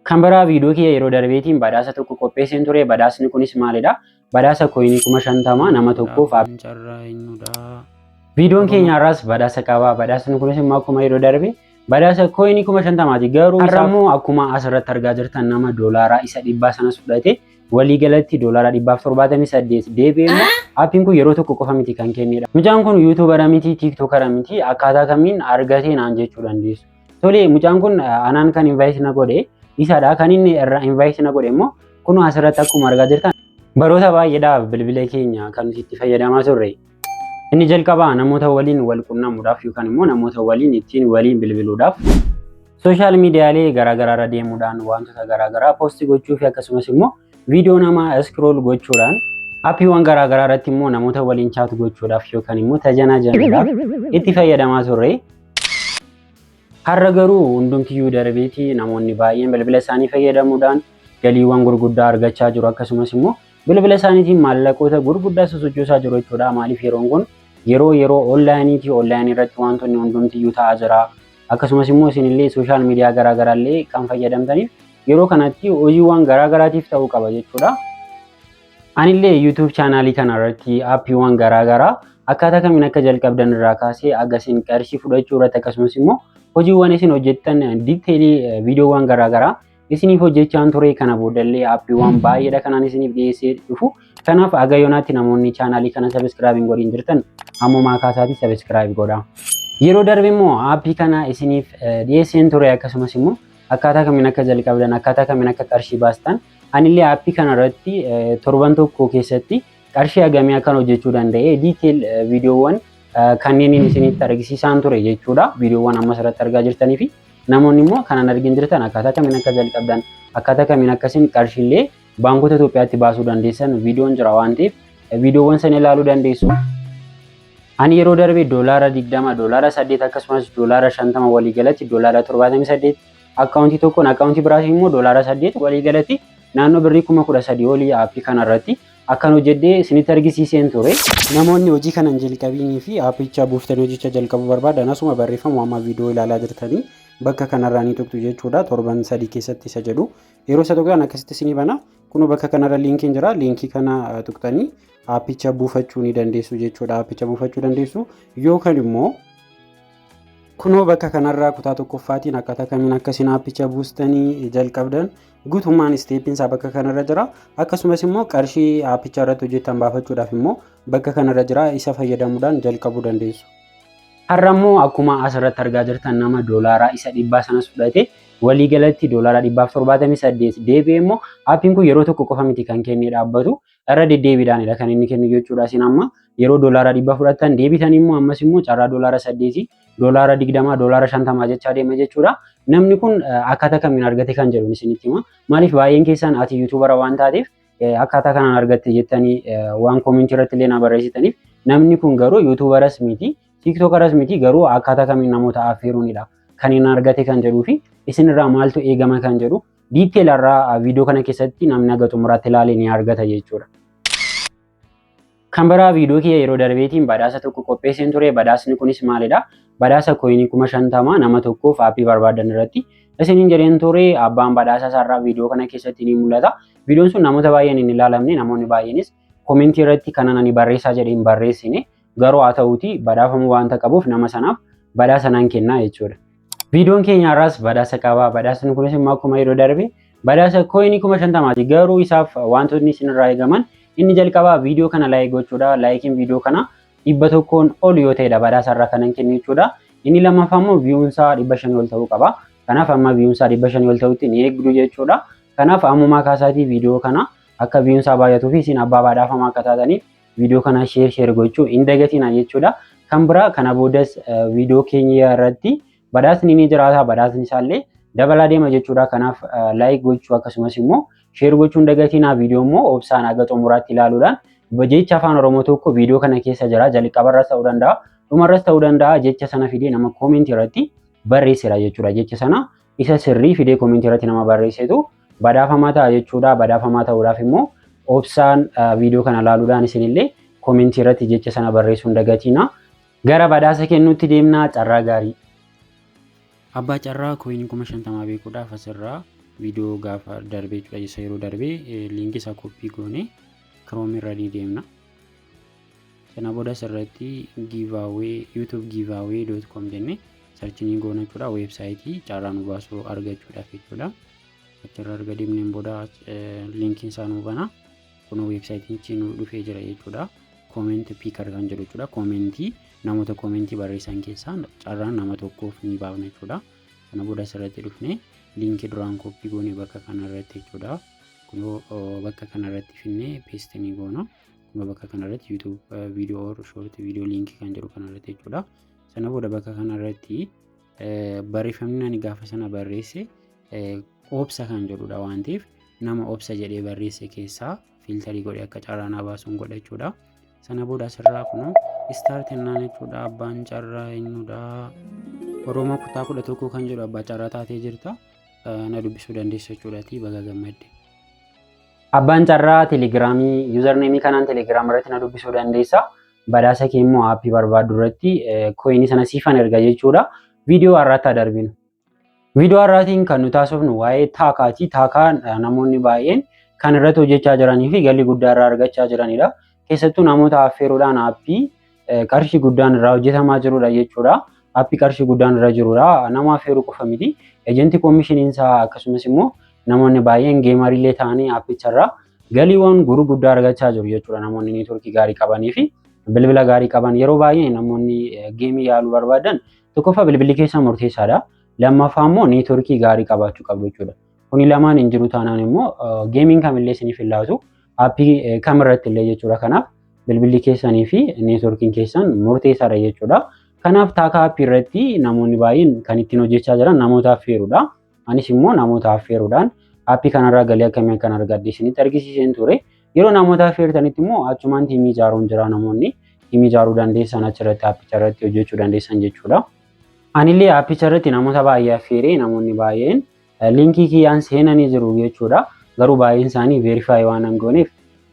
Kan biraa, viidiyoo kiyya yeroo darbeetiin badhaasa tokko qopheesseen ture. Badhaasni kunis maalidha? Badhaasa coinii 50,000 nama tokkoof. Abbaan carraa eenyudha? Viidiyoon keenya har'aas badhaasa qaba. Badhaasni kunis immoo akkuma yeroo darbe badhaasa coinii 50,000ti. Garuu har'a immoo akkuma asirratti argaa jirtan nama doolaaraa isa 100 sanas fudhate, waliigalatti doolaara 178 deebi'ee immoo appiin kun yeroo tokko qofa miti kan kennedha. Mucaan kun YouTubera miti, TikTokera miti, akkaataa kamiin argatee naan jechuu dandeessu. Tole, mucaan kun anaan kan invite na godhe isadha. Kan inni irraa invite na godhe immoo kun asirratti akkuma argaa jirtan, baroota baay'eedhaaf bilbila keenya kan nuti itti fayyadamaa turre. Inni jalqabaa namoota waliin wal quunnamuudhaaf yookaan immoo namoota waliin ittiin waliin bilbiluudhaaf, social miidiyaalee garaagaraa irra deemuudhaan wantoota garaagaraa post gochuu fi akkasumas immoo viidiyoo namaa scroll gochuudhaan, appiiwwan garaagaraa irratti immoo namoota waliin chat gochuudhaaf yookaan immoo tajaajila itti fayyadamaa turre. Har'a garuu hundumtiyyuu darbeetii namoonni baay'een bilbila isaanii fayyadamuudhaan galiiwwan gurguddaa argachaa jiru, akkasumas immoo bilbila isaaniitiin maallaqoota gurguddaa sosochoosaa jiru jechuudha. Maaliif? Yeroon kun yeroo onlineiiti. Onlineii irratti wantoonni hundumtiyyuu ta'aa jira. Akkasumas immoo isinillee social media garaagaraa illee kan fayyadamtaniif yeroo kanatti hojiiwwan garaagaraatiif ta'uu qaba jechuudha. Anillee YouTube channelii kana irratti appiiwwan garaagaraa akkaataa kamiin akka jalqabdan irraa kaasee aga isin qarshii fudhachuu irratti, akkasumas immoo hojiiwwan isin hojjettan detailii viidiyoowwan garaagaraa isiniif hojjechaan ture. Kana boodallee appiiwwan baay'eedha kanaan isiniif dhiyeessee dhufu. Kanaaf aga yoonaatti namoonni channelii kana subscribe hin godhin jirtan ammumaa kaasaatii subscribe godha. Yeroo darbe immoo appii kana isiniif dhiyeesseen ture, akkasumas immoo akkaataa kamiin akka jalqabdan, akkaataa kamiin akka qarshii baastan, anillee appii kana irratti torban tokko keessatti qarshii hagamii akkan hojjechuu danda'e detail viidiyoowwan kanneen isinitti argisiisaan ture jechuudha. Viidiyoowwan amma asirratti argaa jirtanii fi namoonni immoo kanan argin jirtan akkaataa kamiin akka jalqabdan, akkaataa kamiin akkasiin qarshiilee baankota Itoophiyaatti baasuu dandeessan viidiyoon jira waan ta'eef viidiyoowwan sana ilaaluu dandeessu. Ani yeroo darbe doolaara 20, doolaara 8, akkasumas doolaara 50, waliigalatti doolaara 78 accountii tokkoon, accountii biraatiin immoo doolaara 8, waliigalatti naannoo birrii 13,000 olii appii kanarratti akkan hojjedhee isinitti argisiiseen ture. Namoonni hojii kana hin jalqabinii fi appicha buuftanii hojicha jalqabuu barbaadan asuma barreeffama amma viidiyoo ilaalaa jirtanii bakka kanarraa ni tuqxu jechuudha. Torban 3 keessatti isa jedhu yeroo isa tuqxan akkasitti isinii bana. Kunoo bakka kanarra linkiin jira. Linkii kana tuqxanii appicha buufachuu ni dandeessu jechuudha. Appicha buufachuu dandeessu yookaan immoo kunoo bakka kanarraa kutaa tokkoffaatiin akkaataa kamiin akkasiin appicha buustanii jalqabdan guutummaan stepiin isaa bakka kanarra jira. Akkasumas immoo qarshii appicha irratti hojjetan baafachuudhaaf immoo bakka kanarra jira, isa fayyadamuudhaan jalqabuu dandeessu. Har'a immoo akkuma asirratti argaa jirtan nama doolaaraa isa 100 sanas fudhate, waliigalatti doolaara 178 deebi'ee immoo appiin kun yeroo tokko qofa miti kan kennee dhaabbatu, irra deddeebiidhaanidha kan inni kennu jechuudha. Isin amma yeroo doolaara 100 fudhattan deebitanii immoo ammas immoo carraa doolaara 8, doolaara 20, doolaara 50 jechaa deema jechuudha. Namni kun akkaataa kamiin argate kan jedhu isinitti hima. Maaliif? Baay'een keessan ati YouTubera waan taateef akkaataa kanaan argatte jettanii waan commentii irratti illee na barreessitaniif, namni kun garuu YouTuberas miti, TikTokeras miti, garuu akkaataa kamiin namoota affeeruunidha kan inni argate kan jedhuu fi isinirraa maaltu eegama kan jedhu detail irraa viidiyoo kana keessatti namni haga xumuraatti ilaalee ni argata jechuudha. Kan biraa, viidiyoo kiyya yeroo darbeetiin badhaasa tokko qopheesseen ture. Badhaasni kunis maalidha? Badhaasa coinii 50,000 nama tokkoof appii barbaadan irratti isiniin jedheen ture. Abbaan badhaasa isaarraa viidiyoo kana keessatti ni mul'ata. Viidiyoon sun namoota baay'een hin ilaalamne, namoonni baay'eenis commentii irratti kanan ani barreessaa jedhee hin barreessine, garuu haa ta'uuti badhaafamuu waanta qabuuf nama sanaaf badhaasa nan kennaa jechuudha. Viidiyoon keenya har'aas badhaasa qaba. Badhaasni kunis immoo akkuma yeroo darbe badhaasa coinii 50,000ti. Garuu isaaf wantoonni isinirraa eegaman inni jalqabaa viidiyoo kana like gochuudha. Likeiin viidiyoo kana 100n ol yoo ta'edha badhaasa irraa kanan kennu jechuudha. Inni lammaffaa immoo viewunsaa 500 ol ta'uu qaba. Kanaaf amma viewunsaa 500 ol ta'utti ni eegdu jechuudha. Kanaaf ammumaa kaasaatii viidiyoo kana akka viewunsaa baay'atuu fi isin abbaa badhaafamaa akka taataniif viidiyoo kana share share gochuu hin dagatina jechuudha. Kan biraa, kana boodas viidiyoo keenya irratti badhaasni ni jiraata, badhaasni isaallee dabalaa deema jechuudha. Kanaaf like gochuu akkasumas immoo share gochuu hin dagatina. Viidiyoo immoo obsaan haga xumuraatti ilaaluudhaan jecha afaan Oromoo tokko viidiyoo kana keessa jira, jalqabarras ta'uu danda'a, dhumarras ta'uu danda'a, jecha sana fidee nama commentii irratti barreesseera jechuudha. Jecha sana isa sirrii fidee commentii irratti nama barreessetu badhaafamaa ta'a jechuudha. Badhaafamaa ta'uudhaaf immoo obsaan viidiyoo kana ilaaluudhaan isinillee commentii irratti jecha sana barreessuu hin dagatina. Gara badhaasa kennuutti deemnaa, carraa gaarii. Abbaa carraa coinii 50,000 beekuudhaaf asirraa Viidiyoo gaafa darbee jechuudha. Isa yeroo darbee liinkii isaa copy goonee Chrome irra ni deemna. Sana booda asirratti giveaway youtubegiveaway.com jennee search ni goona jechuudha. Weebsaayitii carraa nu baasuu argachuudhaaf jechuudha. Achirra erga deemneen booda liinkiin isaa nu bana. Kun weebsaayitichi nu dhufee jira jechuudha. Comment picker kan jedhu jechuudha. Koomentii namoota koomentii barreessan keessaa carraan nama tokkoof ni baafna jechuudha. Sana booda asirratti dhufnee liinkii duraan copy goone bakka kanarratti jechuudha. Kunoo bakka kanarratti finnee paste ni goona. Kunoo bakka kanarratti YouTube video or short video link kan jedhu kanarratti jechuudha. Sana booda bakka kanarratti barreeffamni ani gaafa sana barreesse obsa kan jedhudha waan ta'eef, nama obsa jedhee barreesse keessaa filter godhee akka carraa naa baasuun godha jechuudha. Sana booda asirraa kunoo start jennaan jechuudha. Abbaan carraa eenyudha? Oromoo kutaa 11 kan jedhu abbaa carraa taatee jirta. Na dubbisuu dandeessa jechuudhaati, baga gammadde. Abbaan carraa telegiraamii username kanaan telegiraam irratti na dubbisuu dandeessa. Badhaasa kee immoo aappii barbaaddu irratti kooyinii sana siifan erga jechuudha. Viidiyoo har'aatti darbinu. Viidiyoo har'aatiin kan nu taasifnu waa'ee taakaati. Taakaan namoonni baay'een kan irratti hojjechaa jiranii fi galii guddaa irraa argachaa jiranidha. Keessattuu namoota affeeruudhaan aappii qarshii guddaan irraa hojjetamaa jirudha jechuudha. Aappii qarshii guddaan irra jirudha. Nama affeeruu qofa miti. Agent commissioniin isaa akkasumas immoo namoonni baay'een gameriilee ta'anii aappicharraa galiiwwan gurguddaa argachaa jiru jechuudha. Namoonni neetworkii gaarii qabanii fi bilbila gaarii qaban, yeroo baay'ee namoonni geemii yaaluu barbaadan, tokkoffaa bilbilli keessan murteessaadha. Lammaffaa immoo neetworkii gaarii qabaachuu qabdu jechuudha. Kuni lamaan hin jiru taanaan immoo geemiin kamillee isiniif hin laatu, aappii kamirratti illee jechuudha. Kanaaf bilbilli keessanii fi neetworkiin keessan murteessaadha jechuudha. Kanaaf taakaa aappii irratti namoonni baay'een kan ittiin hojjechaa jiran namoota affeeruudha. Anis immoo namoota affeeruudhaan aappii kanarraa galii akkamii akkan argadhe isinitti argisiiseen ture. Yeroo namoota affeertanitti immoo achumaan tiimii ijaaruun jira, namoonni tiimii ijaaruu dandeessan achirratti aappicha irratti hojjechuu dandeessan jechuudha. Anillee aappicha irratti namoota baay'ee affeeree namoonni baay'een liinkii kiyyaan seenanii jiru jechuudha. Garuu baay'een isaanii verify waan hin gooneef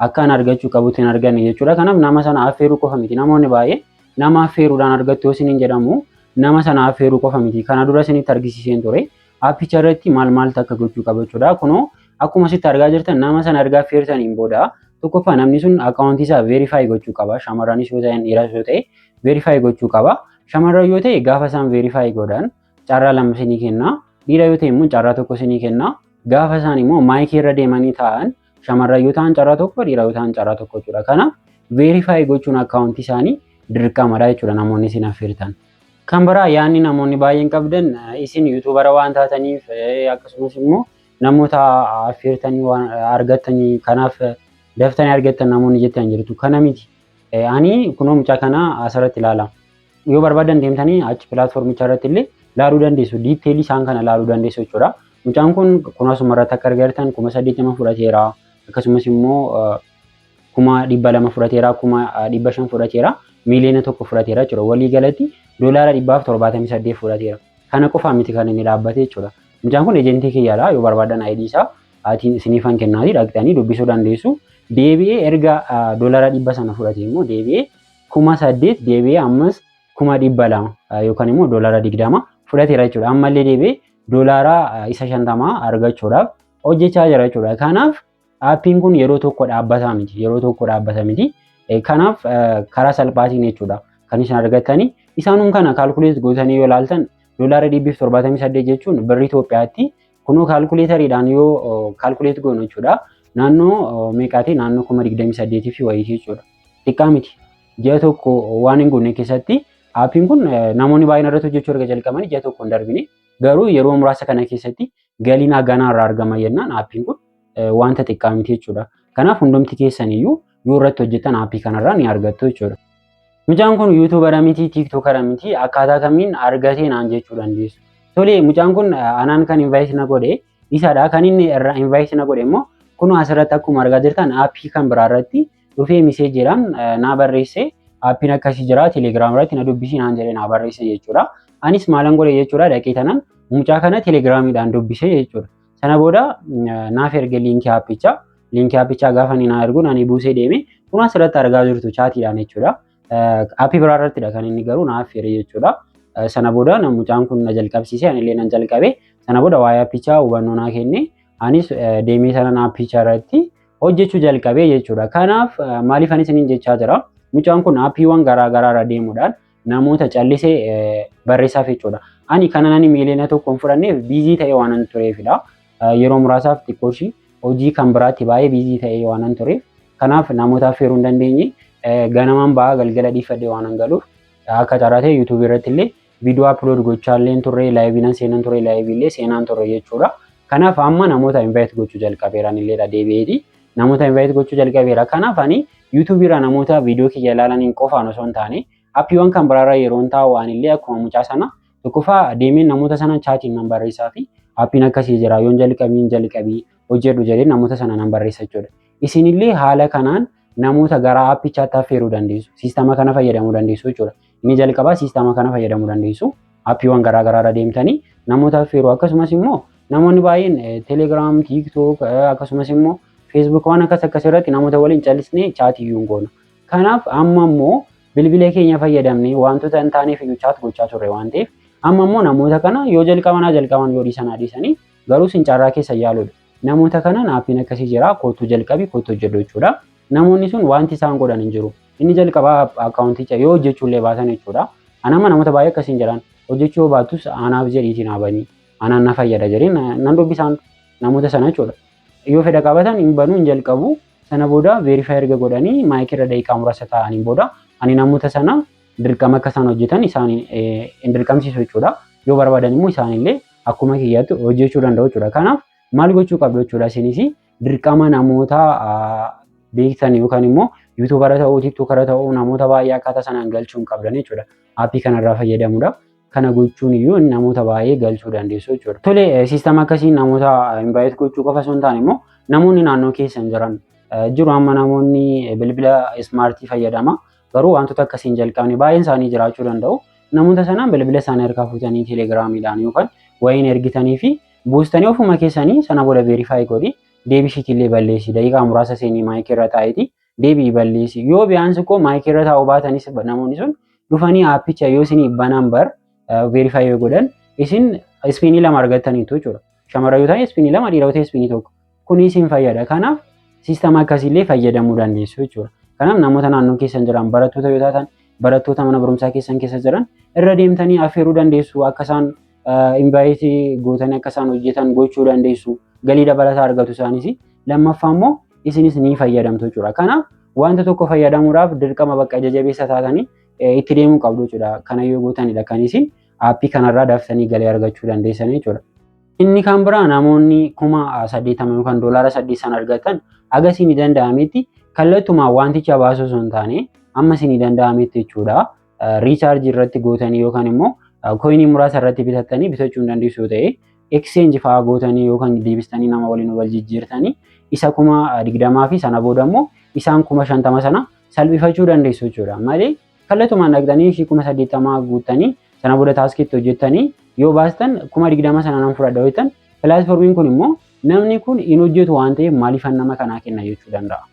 akkaan argachuu qabutti hin arganne jechuudha. Kanaaf nama sana affeeruu qofa miti. Namoonni baay'een nama affeeruudhaan argattu yoo isiniin jedhamu, nama sana affeeruu qofa miti. Kana dura isinitti argisiiseen ture. Aappicha irratti maal maaltu akka gochuu qaba jechuudha. Kunoo akkuma asitti argaa jirtan, nama sana erga affeertaniin booda tokkoffaa namni sun akkaawuntii isaa verify gochuu qaba. Shamarranis yoo ta'an, dhiiras yoo ta'e verify gochuu qaba. Shamarran yoo ta'e gaafa isaan verify godhan carraa lama isinii kenna. Dhiira yoo ta'e immoo carraa tokko isinii kenna. Gaafa isaan immoo maayikii irra deemanii taa'an, shamarran yoo ta'an carraa tokko, dhiira yoo ta'an carraa tokko jechuudha. Kanaaf verify gochuun akkaawuntii isaanii dirqamadha jechuudha namoonni isin affeertan. Kan biraa yaadni namoonni baay'een qabdan, isin YouTubera waan taataniif, akkasumas immoo namoota affeertanii waan argattanii kanaaf daftanii argattan namoonni jettan jirtu. Kana miti. Ani kunoo mucaa kana asirratti ilaala. Yoo barbaadan deemtanii achi pilaatfoormicha irratti illee ilaaluu dandeessu. Detail isaan kana ilaaluu dandeessu jechuudha. Mucaan kun kun asuma irratti akka argattan 80,000 fudhateera. Akkasumas immoo 200,000 fudhateera, 500,000 fudhateera, 1,000,000 fudhateera jechuudha. Walii galatti $178 fudhateera. Kana qofaa miti kan inni dhaabbate jechuudha. Mucaan kun ejentii kiyyaadha. Yoo barbaadan ID isaa atiin isiniifan kennaatii dhaqxanii dubbisuu dandeessu. Deebi'ee erga $100 sana fudhate immoo deebi'ee 8,000, deebi'ee ammas 200,000 yookaan immoo $20 fudhateera jechuudha. Ammallee deebi'ee doolaara isa 50 argachuudhaaf hojjechaa jira jechuudha. Kanaaf aappiin kun yeroo tokko dhaabbataa miti. Yeroo tokko dhaabbata miti. Kanaaf karaa salphaatiin jechuudha kan isin argattanii. Isaanuun kana calculate gootanii yoo ilaaltan, $178 jechuun birrii Itoophiyaatti kunoo kaalkuleetariidhaan yoo calculate goonu jechuudha. Naannoo meeqaati? Naannoo 28,000 fi wayitii jechuudha. Xiqqaa miti. Ji'a tokko waan hin guunne keessatti aappiin kun namoonni baay'een irratti hojjechuu erga jalqabanii ji'a tokko hin darbine. Garuu yeroo muraasa kana keessatti galiin haganaa irraa argama jennaan, aappiin kun wanta xiqqaa miti jechuudha. Kanaaf hundumti keessan iyyuu yoo irratti hojjetan aappii kanarraa ni argattu jechuudha. Mucaan kun YouTubera miti, TikTokera miti, akkaataa kamiin argatee naan jechuu dandeessu. Tole, mucaan kun anaan kan invite na godhe isadha. Kan inni irraa invite na godhe immoo kun asirratti akkuma argaa jirtan aappii kan biraa irratti dhufee miseejiidhaan naa barreesse. Aappiin akkasii jira, telegiraam irratti na dubbisii naan jedhee naa barreesse jechuudha. Anis maalan godhe jechuudha? Dhaqee tanan mucaa kana telegiraamiidhaan dubbise jechuudha. Sana booda naaf erge liinkii aappichaa. Liinkii aappichaa gaafa inni naa ergu ani buusee deeme, kun asirratti argaa jirtu chaatiidhaan jechuudha. Aappii biraa irrattidha kan inni garuu naaf fere jechuudha. Sana booda mucaan kun na jalqabsiise, anillee nan jalqabe. Sana booda waa'ee aappichaa hubannoo naa kenne. Anis deemee sanan aappicha irratti hojjechuu jalqabee jechuudha. Kanaaf maaliif ani isiniin jechaa jira? Mucaan kun aappiiwwan garaa garaa irra deemuudhaan namoota callisee barreessaaf jechuudha. Ani kanan ani 1 miiliyoona hin fudhanneef busy ta'ee waan an tureefidha. Yeroo muraasaaf xiqqooshii hojii kan biraatti baay'ee busy ta'ee waan an tureef, kanaaf namoota affeeruu hin dandeenye. Ganamaan ba'aa, galgala dhiifadhee waan an galuuf, akka carraa ta'e yuutuubii irratti illee viidiyoo upload gochaa illee turre, live nan seenan ture, live illee seenaan turre jechuudha. Kanaaf amma namoota invite gochuu jalqabeeraan illeedha deebi'eeti. Namoota invite gochuu jalqabeera. Kanaaf ani yuutuubii irraa namoota viidiyoo kiyya ilaalaniin qofaan osoo hin taane, appiiwwan kan biraarra yeroo hin taa'u waan illee akkuma mucaa sana tokkoffaa deemeen namoota sana chatiin nan barreessaa fi appiin akkasii jira, yoon jalqabiin jalqabii hojjedhu jedhee namoota sana nan barreessa jechuudha. Isinillee haala kanaan namoota gara aappichaatti affeeruu dandeessu. Siistama kana fayyadamuu dandeessu jechuudha. Inni jalqabaa siistama kana fayyadamuu dandeessu. Aappiiwwan garaa garaarra deemtanii namoota affeeruu. Akkasumas immoo namoonni baay'een Telegiraam, TikTok, akkasumas immoo Facebook waan akkas akkas irratti namoota waliin callisnee chat iyyuu hin goonu. Kanaaf amma immoo bilbila keenya fayyadamnee wantoota hin taaneef iyyuu chat gochaa turre waan ta'eef, amma immoo namoota kana yoo jalqaban jalqaban, yoo dhiisan dhiisanii, garuu sin carraa keessa yaaluudha. Namoota kanaan aappiin akkasii jira, kootuu jalqabi, kootuu hojjedhu jechuudha. Namoonni sun wanti isaan godhan hin jiru. Inni jalqabaa akkaawunticha yoo hojjechuullee baatan jechuudha. Anama namoota baay'ee akkasiin jedhan, hojjechuu yoo baattus anaaf jedhiitiin haabanii anaan na fayyada jedhee nan dubbisaan namoota sana jechuudha. Yoo fedha qabatan hin banuu, hin jalqabu. Sana booda verify erga godhanii maayikirra daqiiqaa muraasa taa'anii booda ani namoota sana dirqama akka isaan hojjetan isaan hin dirqamsiisu jechuudha. Yoo barbaadan immoo isaanillee akkuma kiyyaatti hojjechuu danda'u jechuudha. Kanaaf maal gochuu qabdu jechuudha? Isinis dirqama namoota beektan yookaan immoo yuutuubara ta'uu, tiiktookara ta'uu, namoota baay'ee akkaataa sanaan galchuu hin qabdan jechuudha. Aappii kanarraa fayyadamuudhaaf kana gochuun iyyuu namoota baay'ee galchuu dandeessu jechuudha. Tole, siistama akkasiin namoota invite gochuu qofa osoo hin taane immoo namoonni naannoo keessan jiran jiru. Amma namoonni bilbila smart fayyadama, garuu wantoota akkasiin jalqabne baay'een isaanii jiraachuu danda'u. Namoota sanaan bilbila isaanii harkaa fuutanii telegiraamiidhaan yookaan wayiin ergitanii fi buustanii ofuma keessanii sana booda verify godhi, deebishiitillee balleessi, daqiiqaa muraasa seenii maayikii irra taa'eeti deebii balleessi. Yoo bi'aansi koo maayikii irra taa'uu baatanis, namoonni sun dhufanii aappicha yoo isin banan bar verify yoo godhan, isin spin lama argattaniitu jechuudha. Shamara yoo ta'e spin lama, dhiira yoo ta'e spin tokko. Kuni isin fayyada. Kanaaf siistama akkasiillee fayyadamuu dandeessu jechuudha. Kanaaf namoota naannoo keessan jiran, barattoota yoo taatan, barattoota mana barumsaa keessan keessa jiran irra deemtanii affeeruu dandeessu. Akka isaan invite gootanii akka isaan hojjetan gochuu dandeessu. Galii dabalataa argatu isaanis. Lammaffaa immoo isinis ni fayyadamtu jechuudha. Kanaaf wanta tokko fayyadamuudhaaf dirqama bakka ija jabeessa taatanii itti deemuu qabdu jechuudha. Kana yoo gootanidha kan isin aappii kanarraa daftanii galii argachuu dandeessan jechuudha. Inni kan biraa, namoonni 80,000 yookaan $8 sana argatan haga isin danda'ametti kallattumaan wanticha baasuu osoo hin taane, amma isin danda'ametti jechuudha. Recharge irratti gootanii yookaan immoo coin muraasa irratti bitattanii bitachuu hin dandeessu yoo ta'e, exchange fa'aa gootanii yookaan deebistanii nama waliin wal jijjiirtanii isa 20,000 fi sana booda immoo isaan 50,000 sana salphifachuu dandeessu jechuudha. Malee kallattumaan dhaqxanii ishii 80,000 guuttanii sana booda taskiitti hojjettanii yoo baastan 20,000 sana nan fudhadha jettan, pilaatfoormiin kun immoo namni kun hin hojjetu waan ta'eef maaliifan nama kanaa kenna jechuu danda'a.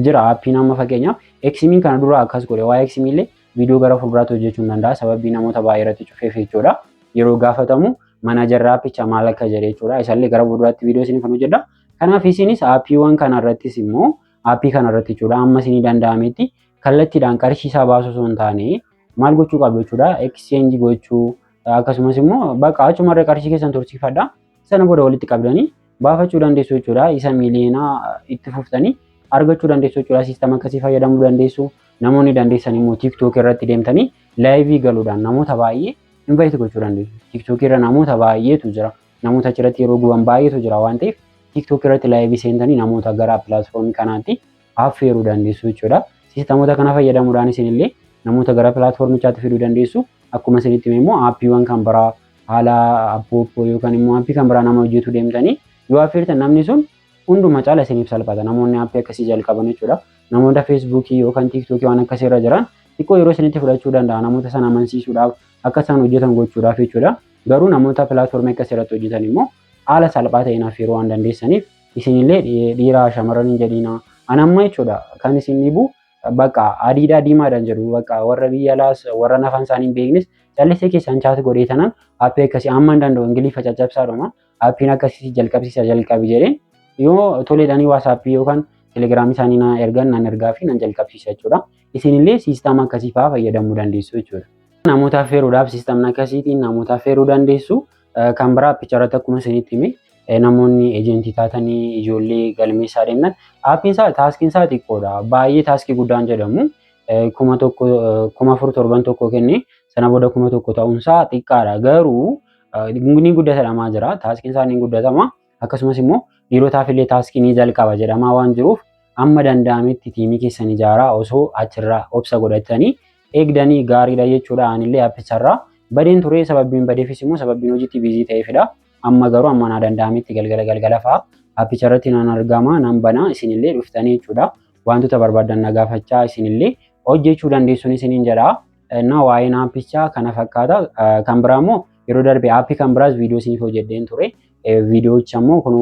Jira aappiin amma fakkeenyaaf Eksimiin kana dura akkas godhe. Waa'ee Eksimii illee viidiyoo gara fuulduraatti hojjechuu hin danda'a, sababii namoota baay'ee irratti cufeef jechuudha. Yeroo gaafatamu managerri aappicha maal akka jedhe jechuudha. Isallee gara fuulduraatti viidiyoo isiniif hojjedha. Kanaaf isinis aappiiwwan kanarrattis immoo aappii kanarratti jechuudha, amma isinii danda'ametti kallattiidhaan qarshii isaa baasuu osoo hin taane maal gochuu qabdu jechuudha? Exchange gochuu, akkasumas immoo bakka achumarra qarshii keessan tursiifadha. Sana booda walitti qabdanii baafachuu dandeessu jechuudha. Isa miiliyoonaa itti fuftanii argachuu dandeessu jechuudha. Siistama akkasii fayyadamuu dandeessu. Namoonni dandeessan immoo TikTok irratti deemtanii live galuudhaan namoota baay'ee invite gochuu dandeessu. TikTok irra namoota baay'eetu jira. Namoota achirratti yeroo guban baay'eetu jira waan ta'eef, TikTok irratti live seentanii namoota gara pilaatfoormii kanaatti affeeruu dandeessu jechuudha. Siistamoota kana fayyadamuudhaan isinillee namoota gara pilaatfoormichaatti fiduu dandeessu. Akkuma isinitti hime immoo aappiiwwan kan biraa haala Appooppoo yookaan immoo aappii kan biraa nama hojjetu deemtanii yoo affeertan, namni sun hunduma caala isiniif salphata. Namoonni aappii akkasii jalqaban jechuudha. Namoota Feesbuukii yookaan Tiiktookii waan akkasii irra jiran xiqqoo yeroo isinitti fudhachuu danda'a namoota sana amansiisuudhaaf, akka isaan hojjetan gochuudhaaf jechuudha. Garuu namoota pilaatfoormii akkasii irratti hojjetan immoo haala salphaa ta'een affeeruu waan dandeessaniif, isinillee dhiiraa shamarran hin jedhiina. Ani amma jechuudha kan isin dhibu bakka adiidhaa diimaadhaan jedhu, bakka warra biyya alaas warra afaan isaanii hin beeknes callisee keessaan chat godhee tanan aappii akkasii amma hin danda'u Ingiliffa caccabsaadhuma. Aappiin akkasii jalqabsiisa, jalqabi jedheen, yoo toleedhaanii WhatsAppii yookaan Telegramii isaanii na ergan, nan ergaa fi nan jalqabsiisa jechuudha. Isinillee siistama akkasii fa'aa fayyadamuu dandeessu jechuudha. Namoota affeeruudhaaf siistamni akkasiitiin namoota affeeruu dandeessu. Kan biraa aappicha irratti akkuma isinitti hime, namoonni agentii taatanii ijoollee galmeessaa deemtan, aappiin isaa taskiin isaa xiqqoodha. Baay'ee taskii guddaan jedhamu 1000, 4000 torban tokko kenne, sana booda 1000 ta'uunsaa xiqqaadha. Garuu ni guddatadhamaa jira. Taskiin isaa ni guddatama. Akkasumas immoo dhiirotaaf illee taskii ni jalqaba jedhamaa waan jiruuf, amma danda'ametti teamii keessan ijaaraa, osoo achirraa obsa godhatanii eegdanii gaariidha jechuudha. Anillee aappicharraa badeen ture, sababbiin badeefis immoo sababbiin hojiitti busy ta'eefidha. Amma garuu amma naa danda'ametti galgala galgala fa'aa aappicharratti nan argama, nan bana, isinillee dhuftanii jechuudha. Wantoota barbaadan na gaafachaa isinillee hojjechuu dandeessuun isiniin jedha. Na waa'een aappichaa kana fakkaata. Kan biraa immoo yeroo darbe aappii kan biraas viidiyoo isiniif hojjedheen ture. Viidiyoocha immoo kun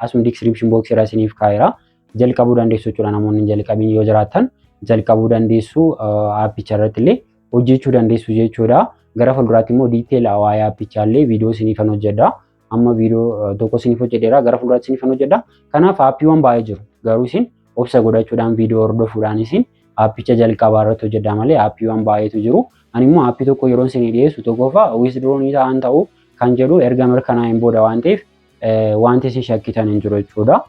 asuma description boxii irra isiniif kaa'eera. Jalqabuu dandeessu jechuudha, namoonni jalqabiin yoo jiraattan jalqabuu dandeessu, aappicha irratti illee hojjechuu dandeessu jechuudha. Gara fuulduraatti immoo detail waa'ee aappichaa illee viidiyoo isiniifan hojjedha. Amma viidiyoo tokko isiniif hojjedheera, gara fuulduraatti isiniifan hojjedha. Kanaaf aappiiwwan baay'ee jiru. Garuu isin obsa godhachuudhaan viidiyoo hordofuudhaan isin aappicha jalqabaa irratti hojjedha malee aappiiwwan baay'eetu jiru. Ani immoo aappii tokko yeroo isinii dhiyeessu tokkoffaa withdraw ni ta'an ta'uu kan jedhu erga mirkanaa'een booda waan ta'eef, wanti isin shakkitan hin jiru jechuudha.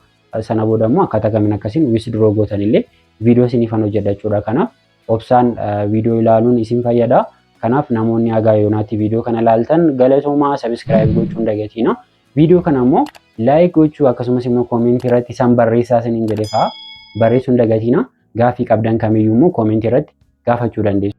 Sana booda immoo akkaataa kamiin akkasiin withdraw gootan illee viidiyoo isiniifan hojjedha jechuudha. Kanaaf obsaan viidiyoo ilaaluun isin fayyada. Kanaaf namoonni hagaa yoonaatti viidiyoo kana ilaaltan galatoomaa, subscribe gochuun dagatiina. Viidiyoo kana immoo like gochuu, akkasumas immoo commentii irratti isaan barreessaa isiniin jedhe fa'aa barreessuun dagatiina. Gaaffii qabdan kamiyyuu immoo commentii irratti gaafachuu dandeessu.